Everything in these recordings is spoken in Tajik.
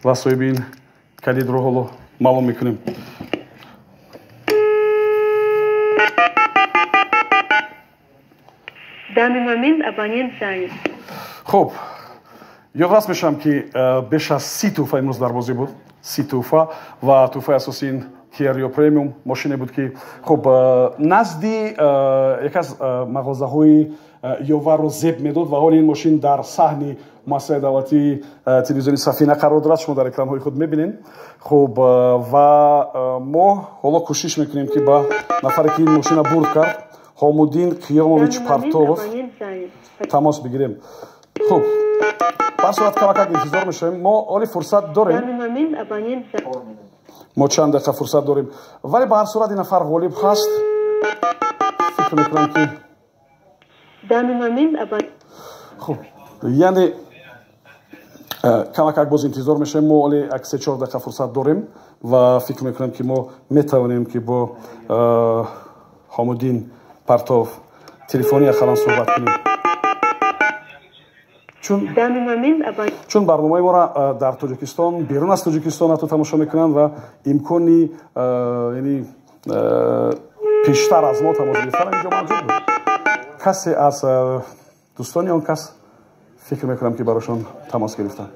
Ва соҳиби ин калидро ҳоло маълум мекунем. Данный момент абонент занят. Хуб, ёдрас мешавам, ки беш аз 30 тӯҳфа имрӯз дар бозӣ буд. 30 тӯҳфа ва тӯҳфаи асосии ин Kia Rio Premium мошине буд, ки хуб назди яке аз мағозаҳои Ёварро зеб медод ва ҳоли ин мошин дар саҳни муассисаи давлатии телевизиони Сафина қарор дорад. Шумо дар экранҳои худ мебинед. Хуб, ва мо ҳоло кӯшиш мекунем, ки ба нафаре, ки ин мошина бурд кард, Ҳомуддин Қиёмович Партовов, тамос бигирем. Хуб, ба сурат камакак интизор мешавем. Мо оли фурсат дорем, мо чанд дақиқа фурсат дорем, вале ба ҳар сурат ин нафар ғолиб ҳаст. Фикр мекунам, ки хуб, яъне камакак боз интизор мешавем. Мо оли як 3-4 дақиқа фурсат дорем ва фикр мекунам, ки мо метавонем, ки бо Ҳомуддин Партов телефонӣ ақаллан суҳбат кунем, чун барномаи моро дар Тоҷикистон, берун аз Тоҷикистон ҳатто тамошо мекунанд ва имкони яъне пештар аз мо тамос гирифтан инҷо мавҷуд буд. Касе аз дӯстони он кас, фикр мекунам, ки барошон тамос гирифтанд.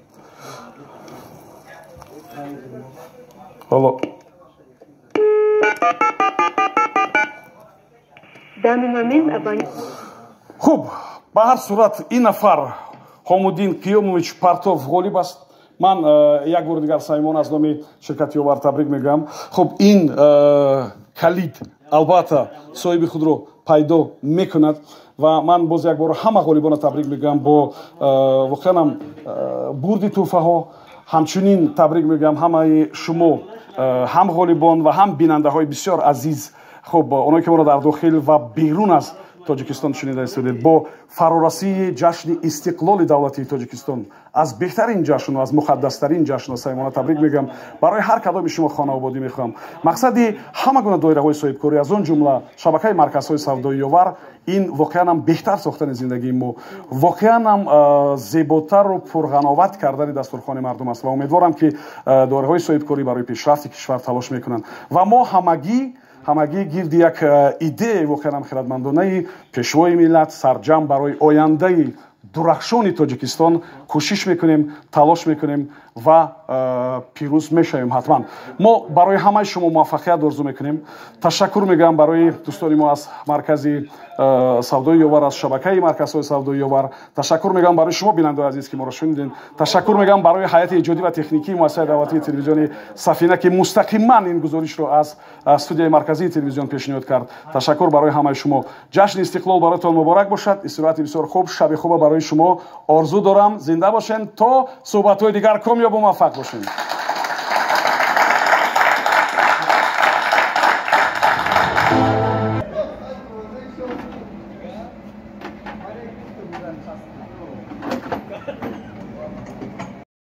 Ҳоло хуб, ба ҳар сурат ин нафар Ҳомуддин Қиёмович Партов ғолиб аст. Ман як бори дигар самимона аз номи ширкати Ёвар табрик мегӯям. Хуб, ин калид албатта соҳиби худро пайдо мекунад ва ман боз як бор ҳама ғолибонро табрик мегӯям бо воқеанам бурди тӯҳфаҳо. Ҳамчунин табрик мегӯям ҳамаи шумо, ҳам ғолибон ва ҳам бинандаҳои бисёр азиз, хуб, оное ки моро дар дохил ва берун аз Тоҷикистон шунида истодед, бо фарорасии ҷашни истиқлоли давлатии Тоҷикистон, аз беҳтарин ҷашну аз муқаддастарин ҷашну самимона табрик мегӯям. Барои ҳар кадоми шумо хонаободӣ мехоҳам. Мақсади ҳама гуна доираҳои соҳибкорӣ, аз он ҷумла шабакаи марказҳои савдои Ёвар, ин воқеанам беҳтар сохтани зиндагии мо, воқеанам зеботару пурғановат кардани дастурхони мардум аст ва умедворам, ки доираҳои соҳибкорӣ барои пешрафти кишвар талош мекунанд ва мо ҳамагӣ гирди як идеяи воқеанам хирадмандонаи пешвои миллат сарҷам барои ояндаи дурахшони Тоҷикистон кӯшиш мекунем, талош мекунем ва пирӯз мешавем ҳатман. Мо барои ҳамаи шумо муваффақият орзу мекунем. Ташаккур мегӯям барои дӯстони мо аз маркази савдои Ёвар, аз шабакаи марказҳои савдои Ёвар. Ташаккур мегӯям барои шумо, бинандаои азиз, ки моро шунидед. Ташаккур мегӯям барои ҳайати эҷодӣ ва техникии муассисаи давлатии телевизиони Сафина, ки мустақиман ин гузоришро аз студияи марказии телевизион пешниҳод кард. Ташаккур барои ҳамаи шумо. Ҷашни истиқлол бароятон муборак бошад. Истироҳати бисёр хуб, шаби хуба барои шумо орзу дорам. Зинда бошед то суҳбатҳои дигар. Комёбу муваффақ бошед.